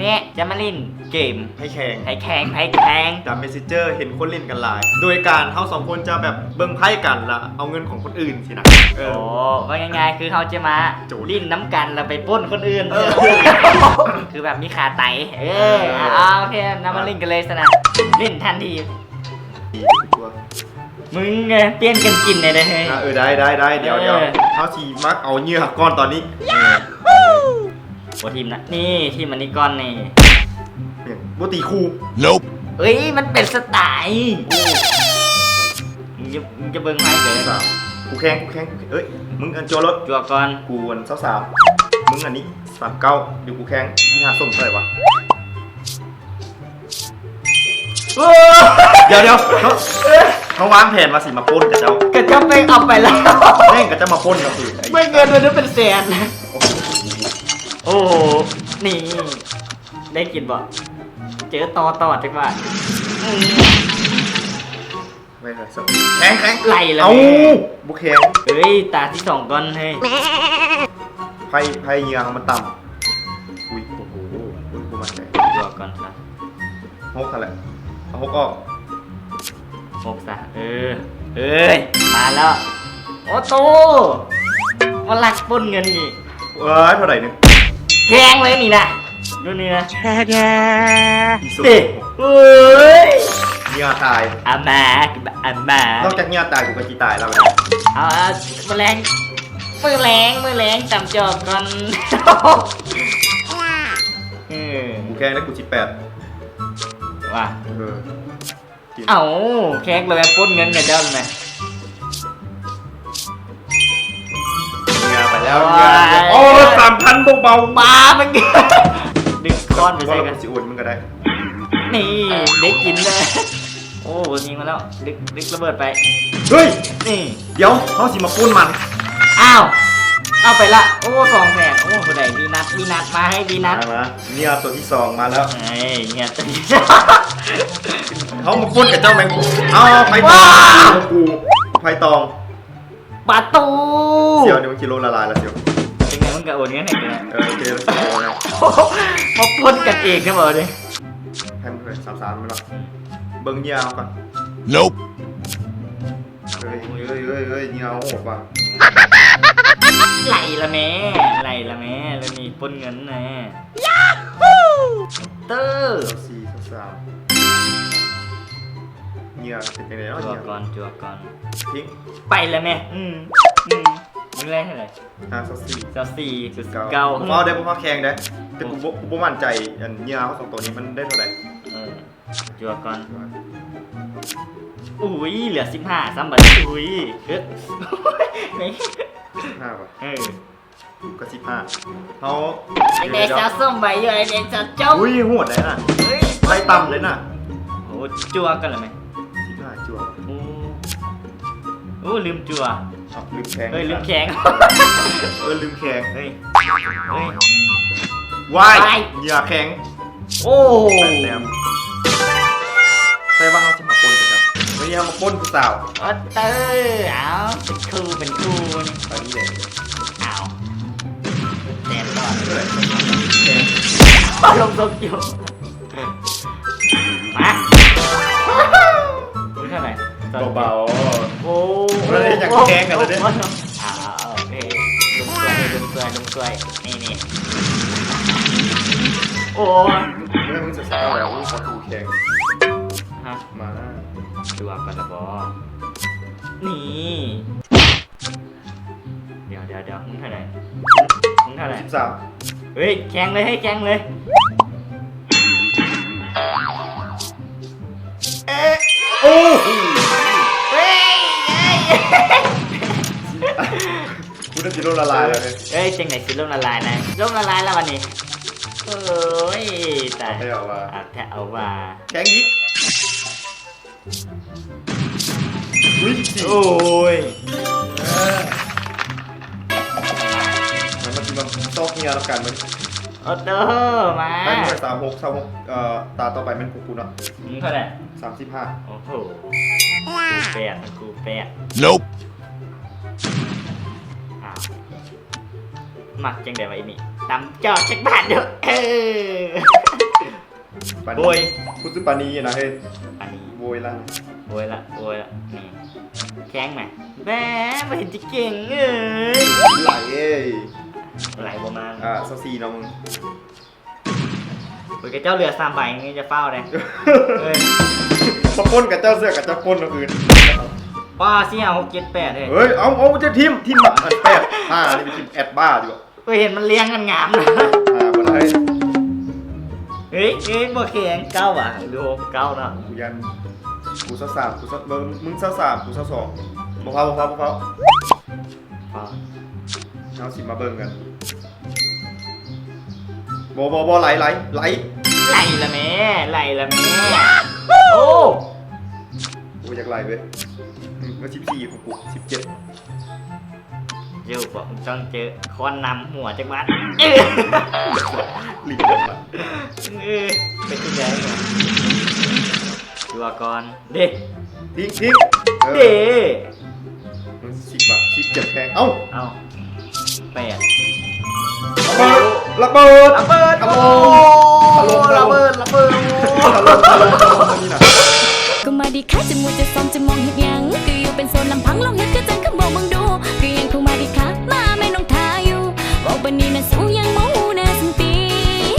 ນີ້ຈະມາຫຼິ້ນເກມ ໄພແຂງ ໄພແຂງ ໄພແຂງ ຕາມເມສເຊັນເຈີ ເຫັນຄົນຫຼິ້ນກັນຫຼາຍ ໂດຍການເຮົາສອງຄົນຈະແບບເບິ່ງໄພກັນ ລະເອົາເງິນຂອງຄົນອື່ນຊີ້ນະ. ເອີ ໂອ້ ເວົ້າງ່າຍໆ ຄືເຮົາຈະມາ ໂຈດ ຫຼິ້ນນຳກັນ ລະໄປປຸ້ນຄົນອື່ນ. ເອີ ຄືແບບມີຂາໄຕ. ເອີ ເອີ ເອົາ ໂອເຄ ນຳມາຫຼິ້ນກັນເລີຍຊັ້ນນະ ຫຼິ້ນທັນທີ. ມຶງເອີຍ ປ່ຽນກັນກິນແດ່ເດີເຮີຍ. ອ່າ ເອີ ໄດ້ ໄດ້ ໄດ້ ດຽວ ເອີ ດຽວ ເຮົາຊິມາເອົາເຫຍື່ອກ່ອນຕອນນີ້. ເອີ ບໍ່ຖິ້ມນະ ນີ້ ຖິ້ມອັນນີ້ກ່ອນນີ້. ຫຍັງ ບໍ່ຕີຄູ່? ເອີຍ ມັນເປັນສະໄຕ. ມຶງຈະ ມຶງຈະເບິ່ງໃຫ້ເດີ. ສາມ ກູແຂງ ກູແຂງ ກູແຂງ ເອີຍ ມຶງອັນ ຈັ່ວໂລດ ຈັ່ວກ່ອນ. ກູອັນ ຊາວສາມ ມຶງອັນນີ້ ສາມເກົ້າ ດຽວກູແຂງ ມີຫາສົມເທົ່າໃດວະ? ດຽວ ດຽວ ເຮົາ ເຮົາວາງແຜນວ່າຊິມາປຸ້ນຂະເຈົ້າ ຂະເຈົ້າໄປເອົາໄປແລ້ວ ແມ່ງຂະເຈົ້າມາປຸ້ນເຮົາຄື ເບິ່ງເງິນມັນເປັນແສນ. ໂອ້ໂຫ ນີ້ ໄດ້ກິນບໍ່? ເຈີຕໍ່ຕໍ່ຈັກບາດ. ອືມ ແຂງ ແຂງ ໄຫຼລະ. ເອົ້າ ແມ່ ບໍ່ແຂງ. ເອີຍ ຕາທີສອງກ່ອນເຮີຍ. ໄພ ໄພເຫຍື່ອເຮົາມັນຕ່ຳ. ອຸ້ຍ ໂອ້ໂຫ ບໍ່ໝັ້ນໃຈ. ຕົວກ່ອນຊະ. ຫົກຫັ້ນແຫຼະ ເອົາຫົກອອກ. ຫົກຊະ. ເອີ ເອີຍ ມາແລ້ວ. ໂອ້ໂຕ ມາລັກປຸ້ນເງິນນີ້. ເອີຍ ເທົ່າໃດນີ້? ແຂງເລີຍນີ້ນະ ຢູ່ນີ້ນະ. ເອີຍ ເຫຍື່ອຕາຍ. ອາມາ ອາມາ ນອກຈາກເຫຍື່ອຕາຍ ກູກໍຊິຕາຍແລ້ວ. ເອົາ ເອົາ ມື້ແລງ ມື້ແລງ ມື້ແລງ ຕຳຈອກກ່ອນ. ເອີ ກູແຂງໄດ້ ກູສິບແປດ ວ່າ ເອີ ເອົ້າ ແຂກເລີຍປຸ້ນເງິນຂະເຈົ້າແມ່. ເຫຍື່ອໄປແລ້ວ ໂອ້ຍ ເຫຍື່ອ ໂອ້ຍ ສາມພັນ ເບົາໆ. ມາ ມັນດຶງຄ້ອນໄປໃສ່ກັນ. ຊິໂອນມັນກໍໄດ້ ນີ້ ໄດ້ກິນເລີຍ. ໂອ້ ຍິງມາແລ້ວ ດຶກ ດຶກລະເບີດໄປ. ເຮີ້ຍ ນີ້ ດຽວ ເຮົາຊິມາປຸ້ນມັນ. ອ້າວ ເອົາໄປລະ. ໂອ້ ສອງແສນ. ໂອ້ ຜູ້ໃດ ວີນັດ ວີນັດ ມາໃຫ້ວີນັດ ມາ ມາ. ເຫຍື່ອຕົວທີສອງມາແລ້ວ. ເອີຍ ເຫຍື່ອຕົວທີສອງ ເຮົາມາປຸ້ນກັບເຈົ້າແມ່ງ. ເອົາ ໄພຕອງ ວ້າ ຂອງກູ ໄພຕອງ ປະຕູ ສ່ຽວນີ້ມັນຊິລົ້ມລະລາຍລະສ່ຽວ. ຈັ່ງໃດມັນກໍໂອນເງິນໃຫ້ກູນະ. ເອີ ໂອເຄ ມາປຸ້ນກັນເອງແທ້ບໍ່ນີ້. ໃຫ້ມັນເລີຍ ສາມສາມ ແມ່ນບໍ່? ເບິ່ງເຫຍື່ອເຮົາກ່ອນ. ເຮີ້ຍ ເຮີ້ຍ ເຮີ້ຍ ເຮີ້ຍ ເຫຍື່ອເຮົາໂຫດວ່ະ. ໄຫຼລະແມ່ ໄຫຼລະແມ່ ລະນີ້ປຸ້ນເງິນແນ່. ເຕີ ຊາວສີ່ ຊາວສາມ ເຫຍື່ອເປັນຈັ່ງໃດເນາະ? ຈັ່ວກ່ອນ ຈັ່ວກ່ອນ ພິງ ໄປລະແມ່. ອືມ ອືມ ມີແລງເທົ່າໃດ? ຫ້າ ຊາວສີ່ ຊາວສີ່ ຊາວເກົ້າ ຊາວເກົ້າ. ບໍ່ເອົາເດ້ ບໍ່ພາແຂ່ງເດ້ ແຕ່ກູບໍ່ ກູບໍ່ໝັ້ນໃຈ ອັນເຫຍື່ອເຮົາສອງໂຕນີ້ມັນໄດ້ເທົ່າໃດ. ເອີ ຈັ່ວກ່ອນ. ອຸ້ຍ ເຫຼືອສິບຫ້າຊ້ຳບັດນີ້. ອຸ້ຍ ເອີ ສິບຫ້າ ເອີ ກໍສິບຫ້າ ເຮົາ ໄອ້ແດງສະສົມໄວ້ຢູ່ ໄອ້ແດງສະສົມ. ອຸ້ຍ ໂຫດໄດ໋ນະ ເຮີ້ຍ ໄລ່ຕ່ຳເລີຍນະ. ໂອ້ ຈັ່ວກັນລະແມ່. ສິບຫ້າ ຈັ່ວ. ໂອ້ ໂອ້ ລືມຈັ່ວ ລືມແຂງ. ເຮີ້ຍ ລືມແຂງ ເອີ ລືມແຂງ. ເຮີ້ຍ ເຮີ້ຍ ວ້າຍ ວ້າຍ ເຫຍື່ອແຂງ. ໂອ້ ແປດແຕ້ມ. ແຕ່ວ່າເຮົາຊິມາປົນກັນເນາະ ມື້ນີ້ເຮົາມາປົນຜູ້ສາວ. ໂອ້ ເຕີ ເອົາ ເປັນຄູ່ ເປັນຄູ່. ຕອນນີ້ເດ້. ອ້າວ ແຕກກ່ອນເລີຍ ແຕກ ລົງສົມຢູ່. ມາ ເທົ່າໃດ? ເບົາໆ. ໂອ້ ບໍ່ໄດ້ຢາກແຂ່ງກັນເລີຍເດ້. ອ່າ ໂອເຄ ລົງຊ່ວຍ ລົງຊ່ວຍ ລົງຊ່ວຍ. ນີ້ ນີ້ ໂອ້ຍ ເມື່ອມຶງຈະເອົາແລ້ວ ປະຕູແຂ່ງ. ຮະ ມາ ຕົວະກັນລະບໍ? ນີ້ ດຽວ ດຽວ ດຽວ ມຶງເທົ່າໃດ? ມຶງເທົ່າໃດ? ສິບສາມ. ເຮີ້ຍ ແຂ່ງເລີຍ ເຮີ້ຍ ແຂ່ງເລີຍ. ເອະ ໂອ້ ເຮີ້ຍ ເຮີ້ຍ ກູຈະຊິລົ້ມລະລາຍແລ້ວເດ. ເອີຍ ຈັ່ງໃດຊິລົ້ມລະລາຍນະ? ລົ້ມລະລາຍແລ້ວບັດນີ້. ເອີຍ ຕາຍ ເອົາແທ້ເອົາວ່າ ເອົາແທ້ເອົາວ່າ. ແຂ່ງອີກ. ອຸ້ຍ ໂອ້ຍ ເອີ ມັນຊິມາຊອກເຫຍື່ອນຳກັນເບິ່ງ. ໂອ້ໂຕ ມາ ໄປເມື່ອສາມຫົກ ຊາວຫົກ. ເອີ ຕາຕໍ່ໄປແມ່ນຂອງກູເນາະ. ອືມ ເທົ່າໃດ? ສາມສິບຫ້າ. ໂອ້ໂຫ ກູແປດ ກູແປດ. ອ້າວ ມັກຈັ່ງໃດວະອີ່ນີ້? ຕຳຈອກຈັກບາດເດີ້. ເອີ ປານ ໂອ້ຍ ຜູ້ຊື່ປານີນະເຮີ້ຍ ອັນນີ້ ໂວຍລະ ໂວຍລະ ໂວຍລະ ນີ້ ແຂງນະ ແບ ບໍ່ເຫັນຈະເກັ່ງເອີຍ ໄຫຼເອີຍ ໄຫຼບໍ່ມາ ອ່າ ຊາວສີ່ເນາະມຶງ ໂອ້ຍ ກະເຈົ້າເຫຼືອສາມໃບ ຍັງຈະຟ້າວໄດ໋ ເອີຍ ມາປົນກະເຈົ້າເສືອກະເຈົ້າປົນເອົາຄືນ ປ້າ ສີ່ ຫ້າ ຫົກ ເຈັດ ແປດເອີຍ ເຮີ້ຍ ເອົາ ເອົາ ຈະຖິ້ມ ຖິ້ມ ອັນ ແປດ ຫ້າ ນີ້ໄປຖິ້ມແອັດບ້າຢູ່ ເອີຍ ເຫັນມັນລຽງກັນງາມນະ ອ່າ ບໍ່ໄດ້ ເຮີ້ຍ ເຮີ້ຍ ບໍ່ແຂງ ເກົ້າຫວາ ຫຼື ຫົກ ເກົ້າເນາະ ກູຢ້ານ ກູຊາວສາມ ກູຊາວ ມຶງຊາວສາມ ກູຊາວສອງ ບໍ່ເຝົ້າ ບໍ່ເຝົ້າ ບໍ່ເຝົ້າ ເຮົາຊິມາເບິ່ງກັນ ບໍ່ ບໍ່ ບໍ່ ໄຫຼ ໄຫຼ ໄຫຼ ໄຫຼລະແມ່ ໄຫຼລະແມ່ ໂອ້ ໂອ້ ຢາກໄຫຼເວີຍ ອືມ ເອົາ ສິບສີ່ ຂອງກູ ສິບເຈັດ ເຈົ້າບອກຕ້ອງເຈີຄ້ອນນຳຫົວຈັກບາດ ລິງ ເອີ ເປັນຈັ່ງໃດ ຕົວກ່ອນ ເດ້ ທິງ ທິງ ເອີ ເດ້ ມັນສິບບາດ ສິບເຈັດແທງ ເອົ້າ ເອົ້າ ແປດ ລະເບີດ ລະເບີດ ລະເບີດ ອະໂລ